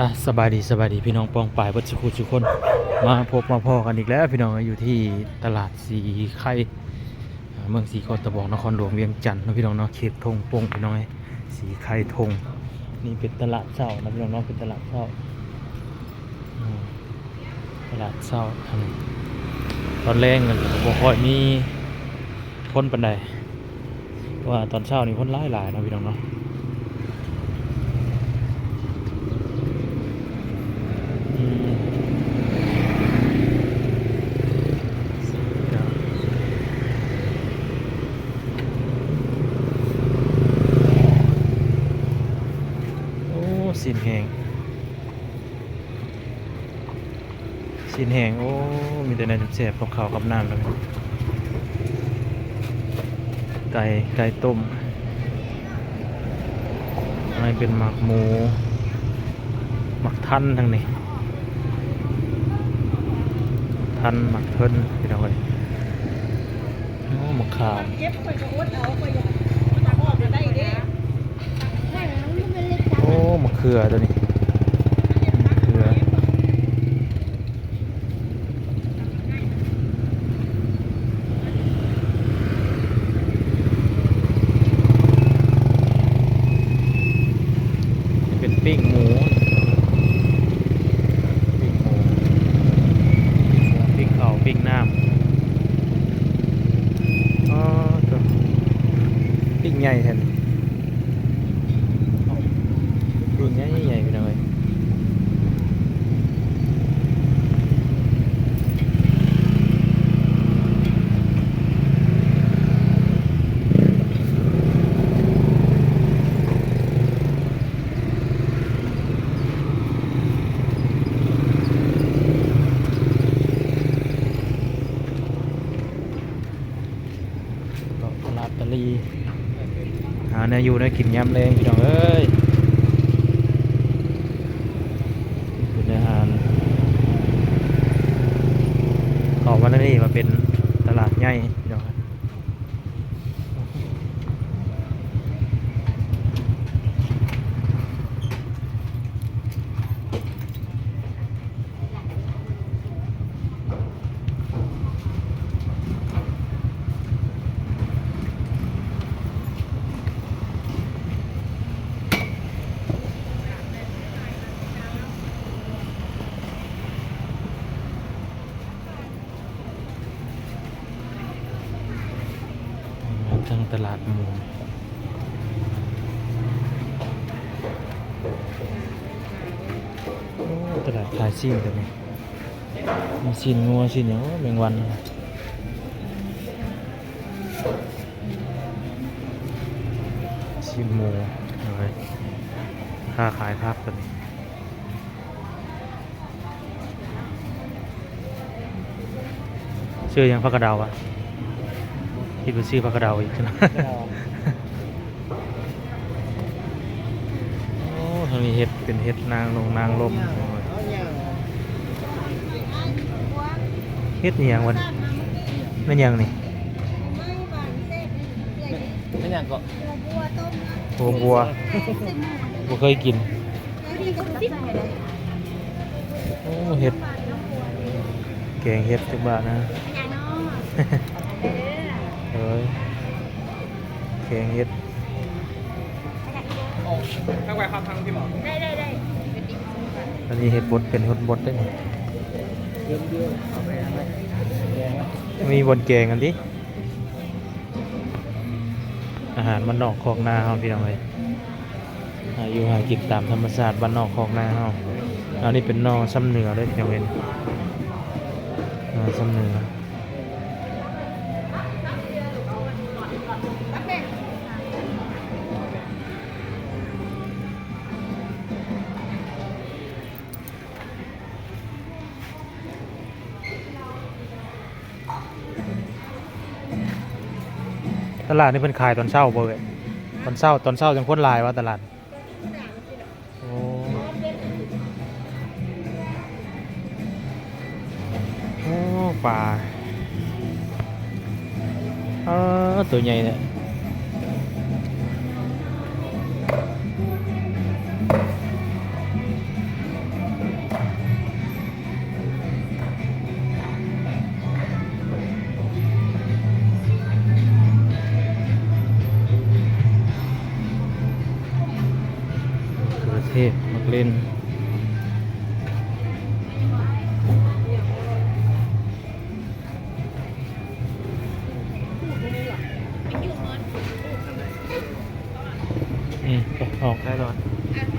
ອ່ະ ສະບາຍດີ ສະບາຍດີພີ່ນ້ອງປ້ອງປາຍເບິດສູ່ຜູ້ສູ່ຄົນ ມາພົບມາພໍ້ກັນອີກແລ້ວພີ່ນ້ອງ ຢູ່ທີ່ຕະຫຼາດສີໄຄ ອ່າ ເມືອງສີຄອດຕະບອງ ນະຄອນຫຼວງວຽງຈັນເນາະພີ່ນ້ອງເນາະ ເຂດທົ່ງປົງພີ່ນ້ອງເອີຍ ສີໄຄທົ່ງ ນີ້ເປັນຕະຫຼາດເຊົ້ານະພີ່ນ້ອງເນາະ ເປັນຕະຫຼາດເຊົ້າ ອືມ ຕະຫຼາດເຊົ້າ ຕອນແລງມັນກໍບໍ່ຄ່ອຍມີຄົນປານໃດ ເພາະວ່າຕອນເຊົ້ານີ້ຄົນຫຼາຍໆເນາະພີ່ນ້ອງເນາະ ອືມ ໂອ້ ຊີ້ນແຫ້ງ. ຊີ້ນແຫ້ງ ໂອ້ ມີແຕ່ແນວແຊບໆ ກັບເຂົ້າກັບນ້ຳ ແລ້ວ ໄກ່ ໄກ່ຕົ້ມ ອັນນີ້ເປັນໝາກໝູ ໝາກທັນທາງນີ້ ທັນ ໝາກເທິນ ພີ່ນ້ອງເອີຍ. ໂອ້ ໝາກຂາມ ໂອ້ ມະເຂືອໂຕນີ້ ມະເຂືອ ເປັນປີ້ງໝູ ປີ້ງໝູ ປີ້ງເຂົ້າ ປີ້ງນ້ຳ ອໍ ໂທ້ ປີ້ງໃຫຍ່ແທ້ ປີ້ງໃຫຍ່ໆ ພີ່ນ້ອງເອີຍ. ເລາະຕະຫຼາດຕະຫຼີ່ ຫາແນວຢູ່ແນວກິນຍາມແລງ ພີ່ນ້ອງເອີຍ ເປັນອາຫານ ເຂົ້າມາທາງນີ້ວ່າເປັນຕະຫຼາດໃຫຍ່ ພີ່ນ້ອງ. ທາງຕະຫຼາດໝູ ໂອ້ ຕະຫຼາດຂາຍຊີ້ນໂຕນີ້ ມີຊີ້ນງົວ ຊີ້ນຫຍັງ ໂອ້ ແມງວັນ ຊີ້ນໝູ ເອົາໄວ້ ຄ້າຂາຍຜັກໂຕນີ້. ຊື່ຫຍັງ? ຜັກກະເດົາຫວາ? ຄິດວ່າຊື່ຜັກກະເດົາອີກ. ໂອ້ ທາງນີ້ເຮັດເປັນເຫັດນາງລົມ ນາງລົມ. ເຫັດອີ່ຫຍັງວະນີ້? ແມ່ນຫຍັງນີ້? ແມ່ນຫຍັງເກາະ? ຫົວບົວ. ບໍ່ເຄີຍກິນ. ໂອ້ ເຫັດ ແກງເຫັດຈັກບາດນະ? ເອີຍ ແກງເຫັດ. ອັນນີ້ເຫັດບົດ ເປັນເຫັດບົດເດ້ນີ້. ມີບ່ອນແກງຫັ້ນຕິ. ອາຫານບ້ານນອກຄອກນາເຮົາ ພີ່ນ້ອງເອີຍ ຫາຢູ່ຫາກິນຕາມທຳມະຊາດບ້ານນອກຄອກນາເຮົາ. ອັນນີ້ເປັນໜໍ່ຊຳເໜືອເດີ ພີ່ນ້ອງເອີຍ ໜໍ່ຊຳເໜືອ. ຕະຫຼາດນີ້ເພິ່ນຂາຍຕອນເຊົ້າບໍ່ເອີຍ? ຕອນເຊົ້າ ຕອນເຊົ້າຈັ່ງຄົນຫຼາຍວ່າຕະຫຼາດ? ໂອ້ ໂອ້ ປາ ເອີ ໂຕໃຫຍ່ແທ້. ເພດ ມັກຫຼິ້ນ. ອືມ ໄປ ອອກໄດ້ແລ້ວ.